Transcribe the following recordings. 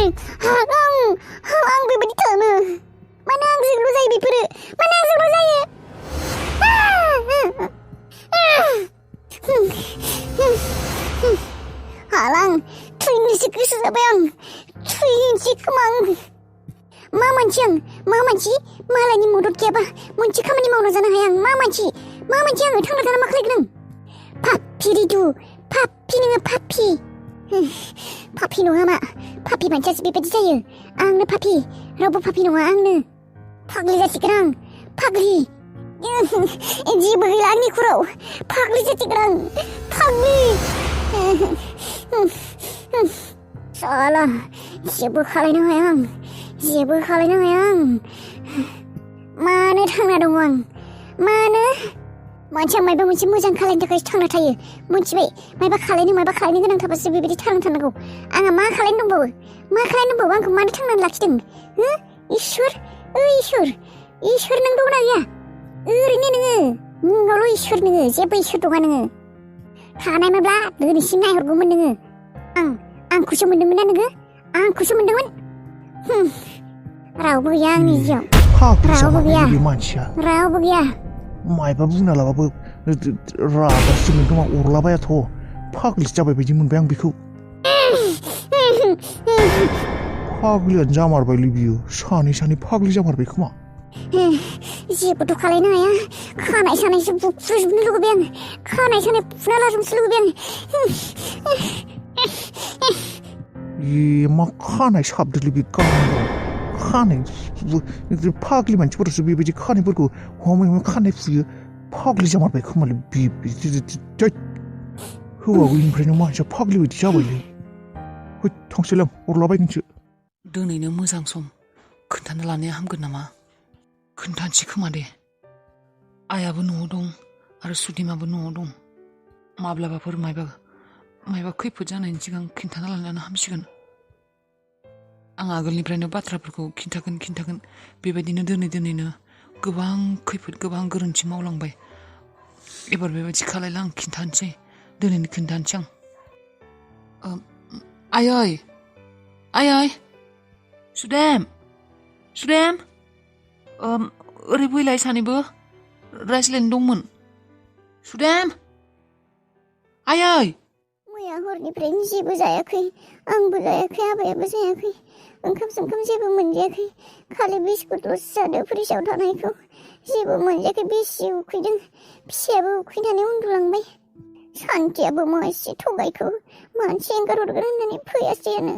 आं बेबायदि थानो मानो आंजोंल' जायो बेफोरो मानो आंजोंल' जायो हालां थैनोसो गोसो जाबाय आं थैनोसै खोमा आं मा मानसि मालायनि मदद गैयाबा मोनसे खामानि मावना जानो हाया आं मा मानसि आङो थांना थाना मा खालायगोन आं पापि रिदु पापि नोङो पापि नङा मा पापि मानसियासो बेबायदि जायो आंनो पापि रावबो पापि नङा आंनो फाग्लि जासिगोन आं फाग्लि जेबो गैला आंनि खर'आव फाग्लि जासिगोन आं फाग्लि साला जेबो खालायनो हाया आं मानो थांना दङ आं मानो मानसिया मायबा मोनसे मोजां खालायनो थाखायसो थांना थायो मोनथिबाय मायबा खालायनो गोनां थाबासो बेबायदि थांना थानांगौ आंहा मा खालायनो दंबावो आंखौ मानो थांनानै लाखिदों हो इसोर नों दंना गैया ओरैनो नोङो मुङावल' इसोर नोङो जेबो इसोर दङा नोङो थानायमोनब्ला दिनैसिम नायहरगौमोन नोङो आंखौसो मोन्दोंमोन ना नोङो आंखौसो मोन्दोंमोन रावबो गैया आंनि जिआव रावबो गैया मायबा बुंना लाबाबो रागा जोंनो दङ अरलाबायाथ' फाग्लिसो जाबाय बायदि मोनबाय आं बेखौ फाग्लियानो जामारबायलै बियो सानै फाग्लि जामारबाय खोमा जेबोथ' खालायनो हाया खानाय सानायसो फुजोबनो लुगैबाय आं खानाय सानाय फुना लाजोबनोसो लुगैबाय आं मा खानाय साबदोलै बे गावनाव खानाय फाग्लि मानसिफोरासो बेबायदि खानायफोरखौ हमै खानाय फुयो फाग्लि जामारबाय खोमालै हौवा गैयिनिफ्रायनो मानसिया फाग्लि बायदि जाबायलै थांसैलां अरलाबायगोनसो दिनैनो मोजां सम खोन्थानो लानाया हामगोन नामा खोन्थानोसै खोमा दे आइयाबो न'आव दं आरो सुदिमाबो न'आव दं माब्लाबाफोर मायबा खैफोद जानायनि सिगां खिन्थाना लानायानो हामसिगोन आं आगोलनिफ्रायनो बाथ्राफोरखौ खिन्थागोन बेबायदिनो दोनैनो गोबां खैफोद गोबां गोरोन्थि मावलांबाय एबार बेबायदि खालायला आं खिन्थानोसै दिनैनो खिन्थानोसै आं आयै सुदेम ओरै फैलाय सानैबो रायज्लायनो दंमोन सुदेम आयै मैया हरनिफ्रायनो जेबो जायाखै आंबो जायाखै आबायाबो जायाखै ओंखाम जेबो मोनजायाखै खालि बिस्कुटल'सो जादों फ्रिजआव थानायखौ जेबो मोनजायाखै बेसे उखैदों फिसायाबो उखैनानै उन्दुलांबाय सान्थियाबो मासे थगायखौ मानसि एंगारहरगोन होननानै फैयासैयानो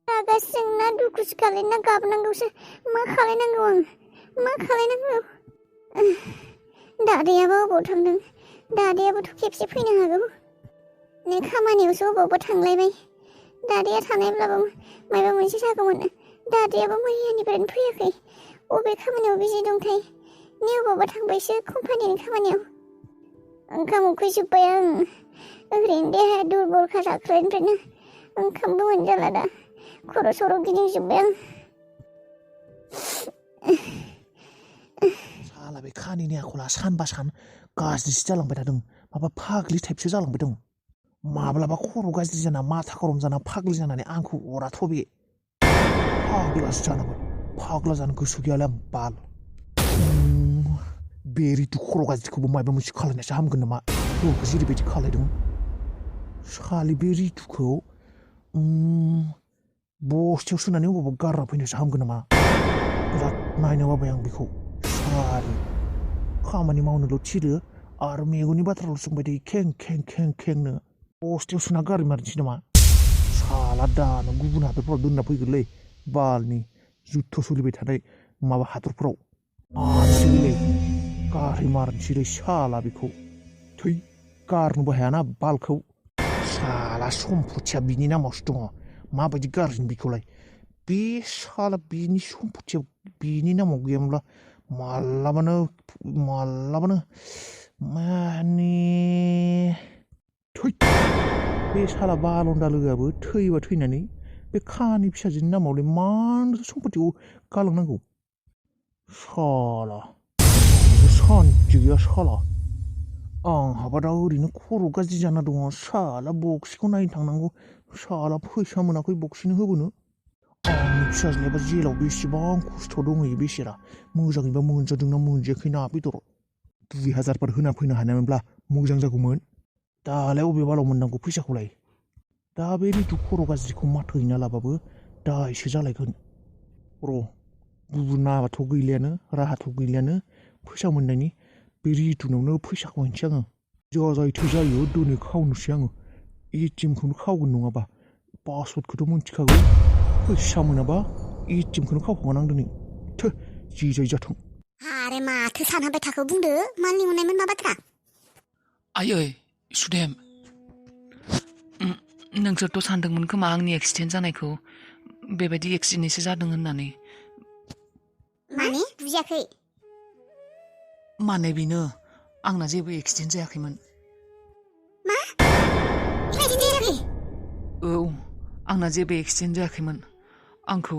रागा जोंना दुखुसो खालायना गाबनांगौसो मा खालायनांगौ दादायाबो अबाव थांदों दादायाबोथ' खेबसे फैनो हागौ नै खामानियावसो अबावबा थांलायबाय दादाया थानायब्लाबो माबा मोनसे जागौमोन दादायाबो मैयानिफ्रायनो फैयाखै अबे खामानियाव बिजि दंथाय नै अबावबा थांबायसो कम्पानिनि खामानियाव ओंखाम उखैजोब्बाय आं ओरैनो देहाया दुरबलखा जाख्लैनिफ्रायनो ओंखामबो मोनजाला दा खर' सर' गिदिंजोब्बाय आं साला बे खानिनि आखला सानबा सान गाज्रिसो जालांबाय थादों माबा फाग्लि टाइपसो जालांबाय दं माब्लाबा खर' गाज्रि जाना माथा गरम जाना फाग्लि जानानै आंखौ अराथ' बे फाग्लासो जानांगौ फाग्ला जानो गोसो गैयालै आं बाल बे रितु खर' गाज्रिखौबो माबा मोनसे खालायनायसो हामगोन नामा हौवाखौ जेरैबायदि खालायदों सालि बे रितुखौ बस्थायाव सोनानै अबावबा गारना फैनोसो हामगोन नामा बिराद नायनो बाबाय आं बेखौ सारि खामानि मावनोल' थिरो आरो मेगननि बाथ्राल' सोंबाय थायो खेंनो बस्थायाव सोना गारि मारिनोसै नामा साला दानो गुबुन हादरफ्राव दोनना फैगोनलै बालनि जुद्ध सोलिबाय थानाय माबा हादरफ्राव आरसिलै गारि मारिनोसैलै साला बेखौ थै गारनोबो हायाना बालखौ साला सम्पथिया बिनि नामावसो दङ माबायदि गारगोन बेखौलाय बे साला बिनि सम्पथिया बिनि नामाव गैयामोनब्ला मालाबानो माने थै बे साला बालन्दा लोगोआबो थैबा थैनानै बे खानि फिसाजोनि नामावलाय मानो सम्पथिखौ गालांनांगौ साला सान्थि गैया साला आंहाबा दा ओरैनो खर' गाज्रि जाना दङ साला बक्सिखौ नायनो थांनांगौ साला फैसा मोनाखै बक्सिनो होबोनो आंनि फिसाज्लायाबा जेलाव बेसेबां खस्थ' दंहैयो बेसेरा मोजाङैबा मोनजादोंना मोनजायाखैना बेदर 2000 होना फैनो हानायमोनब्ला मोजां जागौमोन दालाय अबे बालाव मोननांगौ फैसाखौलाय दा बे रितु खर' गाज्रिखौ माथो हैना लाबाबो दायसो जालायगोन र' गुबुन नाबाथ' गैलियानो राहाथ' गैलियानो फैसा मोननायनि बे रितुनावनो फैसाखौ हैनोसै आङो जा जायथो जायो दिनै खावनोसै आङो एटिएमखौनो खावगोन नङाबा पासवर्डखौथ' मिथिखागौ फैसा मोनाबा एटिएमखौनो खावखागोन आं दिनै थो जि जाय जाथों आरे माथो सानहाबबाय थाखो बुंदो मालनि मोननायमोन मा बाथ्रा आयै सुदेम नोंसोरथ' सानदोंमोन खोमा आंनि एक्सिडेन्ट जानायखौ बेबायदि एक्सिडेन्टसो जादों होननानै माने बुजियाखै माने बेनो आंना जेबो एक्सिडेन्ट जायाखैमोन मा एक्सिडेन्ट जायाखै औ आंना जेबो एक्सिडेन्ट जायाखैमोन आंखौ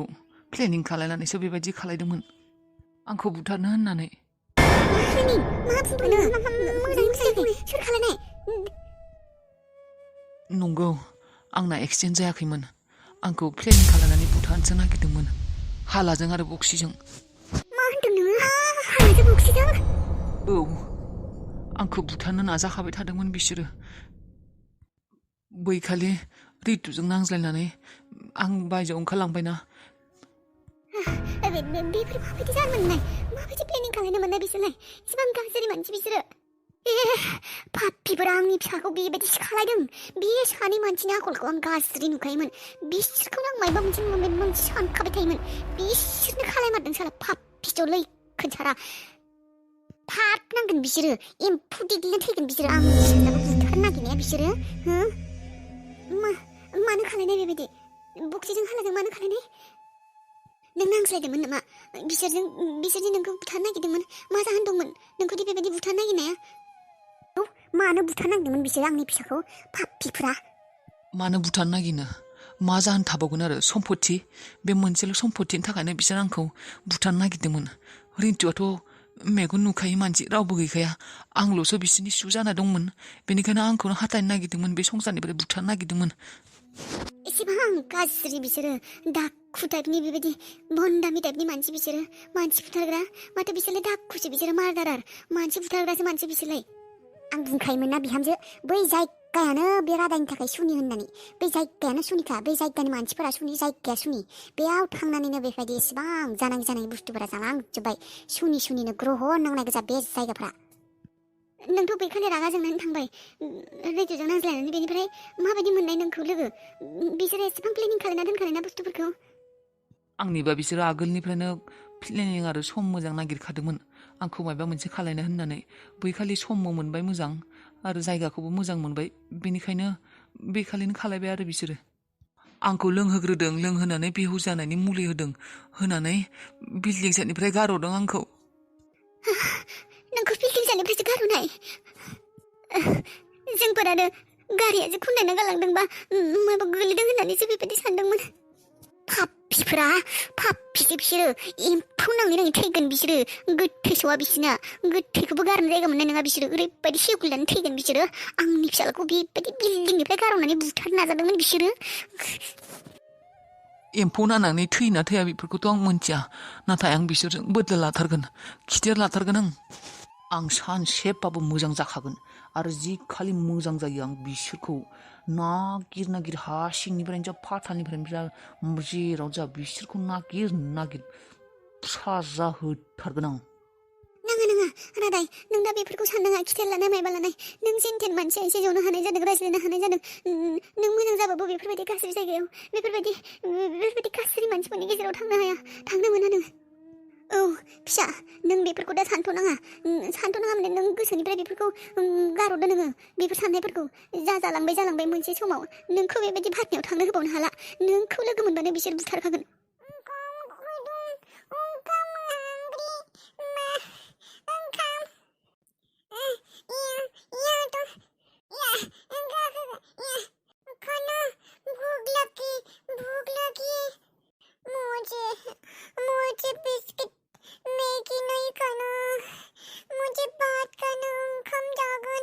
प्लेनिं खालायनानैसो बेबायदि खालायदोंमोन आंखौ बुथारनो होननानै मा बुंदों मोजां बुजियाखै सोर खालायनाय नंगौ आंना एक्सिडेन्ट जायाखैमोन आंखौ प्लेनिं खालायनानै बुथारनोसो नागिरदोंमोन हालाजों आरो बक्सिजों मा होनदों नोङो हालाजों बक्सिजों औ आंखौ बुथारनो नाजाखाबाय थादोंमोन बिसोरो बैखालि रितुजों नांज्लायनानै आं बायजोआव ओंखारलांबायना बेफोर माबायदि जानो मोननाय माबायदि प्लेनिं खालायनो मोननाय बिसोरलाय इसिबां गाज्रि मानसि बिसोरो पाप्पिफोरा आंनि फिसाखौ बेबायदि खालायदों बे सानै मानसिनि आखलखौ आं गाज्रि नुखायोमोन बिसोरखौनो आं माबा मोनसे सानखाबाय थायोमोन बिसोरनो खालायमारदों साला पाप्पिजोलै खोन्थारा फाट नांगोन बिसोरो एम्फौ देग्लिना थैगोन बिसोरो आंनि फिसाज्लाखौ बुथारनो नागिरनाया बिसोरो मानो खालायनाय बेबायदि बक्सिजों हालाजों मानो खालायनाय नों नांज्लायदोंमोन नामा बिसोरजों नोंखौ बुथारनो नागिरदोंमोन मा जाहोन दंमोन नोंखौदि बेबायदि बुथारनो नागिरनाया मानो बुथारनो नागिरदोंमोन बिसोर आंनि फिसाखौ पाप्पिफोरा मानो बुथारनो नागिरनो मा जाहोन थाबावगोन आरो सम्पति बे मोनसेल' सम्पतिनि थाखायनो बिसोर आंखौ बुथारनो नागिरदोंमोन रिन्टुआथ' मेगन नुखायै मानसि रावबो गैखाया आंल'सो बिसोरनि सु जाना दंमोन बेनिखायनो आंखौनो हाथायनो नागिरदोंमोन बे संसारनिफ्राय बुथारनो नागिरदोंमोन एसेबां गाज्रि बिसोरो दाखु टाइपनि बेबायदि भन्डामि टाइपनि मानसि बिसोरो मानसि बुथारग्रा माथो बिसोरलाय दाखुसो बिसोरो मार्डारार मानसि बुथारग्रासो मानसि बिसोरलाय आं बुंखायोमोन ना बिहामजो बै जायगायानो बे रादायनि थाखाय सुनि होननानै बे जायगायानो सुनिखा बे जायगानि मानसिफोरा सुनि जायगाया सुनि बेयाव थांनानैनो बेबायदि एसेबां जानाङि बुस्थुफोरा जालांजोब्बाय सुनिनो ग्रह नांनाय गोजा बे जायगाफ्रा नोंथ' बैखालि रागा जोंनानै थांबाय रेडिअ'जों नांज्लायनानै बेनिफ्राय माबायदि मोननाय नोंखौ लोगो बिसोरो एसेबां प्लेनिं खालायना दोनखानाय ना बुस्थुफोरखौ आंनिबा बिसोरो आगोलनिफ्रायनो प्लेनिं आरो सम मोजां नागिरखादोंमोन आंखौ माबा मोनसे खालायनो होननानै बैखालि समबो मोनबाय मोजां आरो जायगाखौबो मोजां मोनबाय बेनिखायनो बेखालिनो खालायबाय आरो बिसोरो आंखौ लोंहोग्रोदों लोंहोनानै बेहुस जानायनि मुलि होनानै बिल्डिं सानिफ्राय गारहरदों आंखौ नोंखौ बिल्डिं सानिफ्रायसो गारहरनाय जोंफोरानो गारिया जे खुन्दायना गालांदोंबा माबा गोलैदों होननानैसो बेबायदि सानदोंमोन पाप्पिसो बिसोरो एम्फौ नाङै थैगोन बिसोरो गोथैस'आ बिसोरना गोथैखौबो गारनो जायगा मोननाय नङा बिसोरो ओरैबायदि सेवगुलायनानै थैगोन बिसोरो आंनि फिसालाखौ बेबायदि बिल्डिंनिफ्राय गारहरनानै बुथारनो नाजादोंमोन बिसोरो एम्फौ नांनानै थैना थैया बेफोरखौथ' आं मोनथिया नाथाय आं बिसोरजों बदला लाथारगोन खिथेर लाथारगोन आं सानसेबाबो मोजां जाखागोन आरो जि खालि मोजां जायो आं बिसोरखौ नागिर हा सिंनिफ्रायनो जा फाथालनिफ्रायनो जा जेराव जा बिसोरखौ नागिर साजा होथारगोन आं नङा रादाय नों दा बेफोरखौ साननाङा खिथेर लानाय मायबा लानाय नों जेनथेन मानसिया एसे जनो हानाय जादों रायज्लायनो हानाय जादों नों मोजां जाबाबो बेफोरबायदि गाज्रि जायगायाव बेफोरबायदि गाज्रि मानसिफोरनि गेजेराव थांनो हाया थांनो मोना नों औ फिसा नों बेफोरखौ दा सानथ'नाङा माने नों गोसोनिफ्राय बेफोरखौ गारहरदो नोङो बेफोर साननायफोरखौ जालांबाय मोनसे समाव नोंखौ बेबायदि भाटनायाव थांनो होबावनो हाला नोंखौ लोगो मोनबानो बिसोर बुथारखागोन मुझे बिस्किट मैगी नहीं खाना मुझे बात करना हम जागन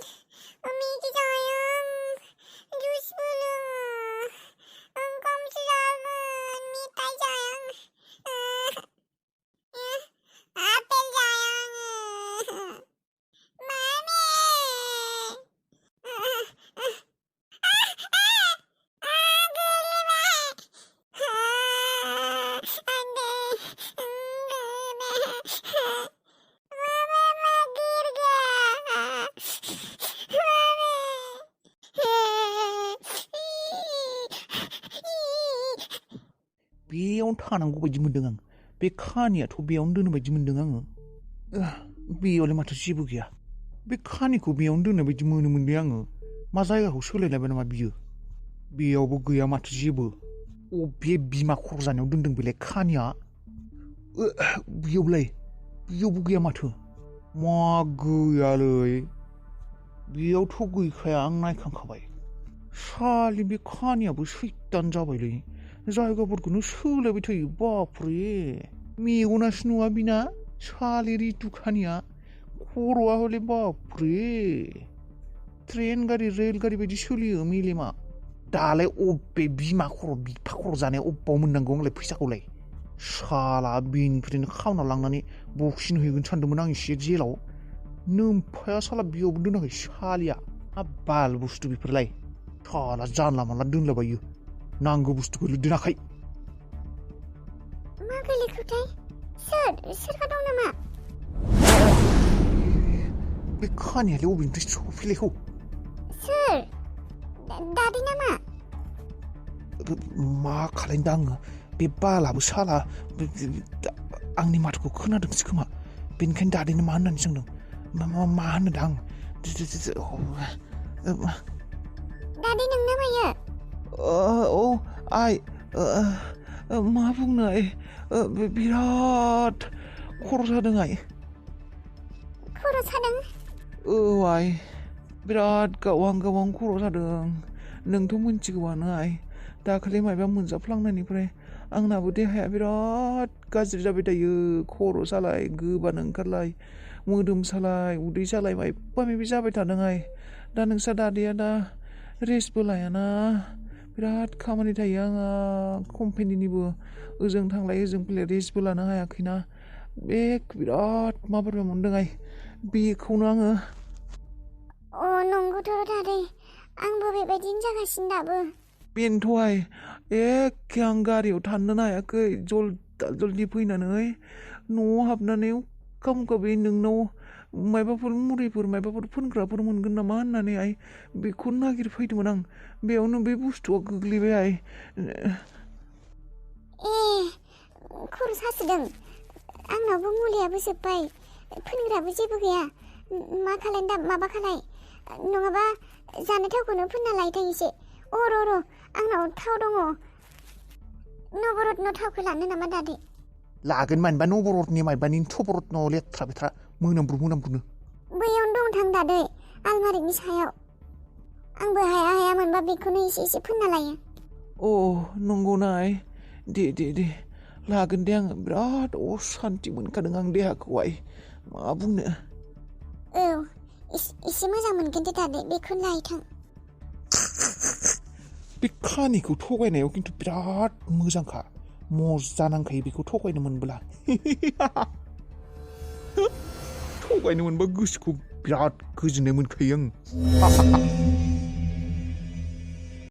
बेयावनो थानांगौ बायदि मोनदों आं बे खानियाथ' बेयावनो दोनो बायदि मोनदों आङो बेयावलाय माथो जेबो गैया बे खानिखौ बेयावनो दोननाय बायदि मोनदों आङो मा जायगाखौ सोलायलायबाय नामा बियो बेयावबो गैया माथो जेबो बे बिमा खर' जानायाव दोनदों बेलाय खानिया बेयावबो गैया माथो मा गैयालै बेयावथ' गैखाया आं नायखांखाबाय सालि बे खानियाबो सैतान जाबायलै जायगाफोरखौनो सोलायबाय थायो बापरे मेगनासो नुवा बिना सालि रितु खानिया खर'आ हले बापरे ट्रेन गारि रेल गारि बायदि सोलियो मेलेमा दालाय अबे बिमा खर' बिफा खर' जानाया अबेयाव मोननांगौ आंलाय फैसाखौलाय साला बेनिफ्रायनो खावना लांनानै बक्सिन हैगोन सानदोंमोन आं एसे जेलाव नोमफाया साला बेयावबो दोनाखै सालिया मा बाल बुस्थु बेफोरलाय साला जानला मानला दोनलाबायो नांगौ बुस्थुखौल' दोनाखै मा गोलैखोथाय सोरबा दं नामा बे खानियालाय अबेनिफ्राय सफैलायखौ सोर दादै नामा मा खालायनो दा आङो बे बालाबो साला आंनि माथोखौ खोनादोंसो खोमा बेनिखायनो दादैनो मा होननानै सोंदों मा होनो दा आं दादै नोंना मायो औ आइ मा बुंनो आइ बिराद खर' सादों आइ खर' सादों औ आइ बिराद गावहां खर' सादों नोंथ' मिथिगौआनो आइ दाखालि माबा मोनजाफ्लांनायनिफ्राय आंनाबो देहाया बिराद गाज्रि जाबाय थायो खर' सालाय गोबानो ओंखारलाय मोदोम सालाय उदै सालाय माबा माबि जाबाय थादों आइ दा नोंस्रा दादैया दा रेस्टबो लायाना बिराद खामानि थायो आंहा कम्पानिनिबो ओजों थांलाय ओजों फैलाय रेस्टबो लानो हायाखैना बिराद माबार मोनदों आइ बेखौनो आङो नंगौथ' दादै आंबो बेबायदिनो जागासिनो दाबो बेनोथ' आइ एखे आं गारियाव थानोनो हायाखै जल्दि फैनानै न'आव हाबनानै उखा बे नोंनाव माबाफोर मुलिफोर माबाफोर फोनग्राफोर मोनगोन नामा होननानै आइ बेखौ नागिरफैदोंमोन आं बेयावनो बे बुस्थुआ गोग्लैबाय आइ खर' सासोदों आंनावबो मुलियाबो जोब्बाय फोनग्राबो जेबो गैया मा खालाय दा माबा खालाय नङाबा जानाय थावखौनो फोनना लायथां एसे र' आंनाव थाव दङ नबरत्न थावखौ लानो नामा दादै लागोन मानोबा नबरत्ननि मायबानि थबरत्न लेथ्रा बेथ्रा मोनामब्रुनो बैयावनो दं थां दादै आलमारिनि सायाव आंबो हाया मोनबा बेखौनो एसे फोनना लायो नंगौना आइ दे लागोन दे आङो बिराद असान्ति मोनखादों आं देहाखौहाय मा बुंनो एसे मोजां मोनगोन दे दादै बेखौनो लायथां बे खानिखौ थगायनायाव खिन्थु बिराद मोजांखा मजा नांखायो बेखौ थगायनो मोनब्ला थगायनो मोनबा गोसोखौ बिराद गोजोननाय मोनखायो आं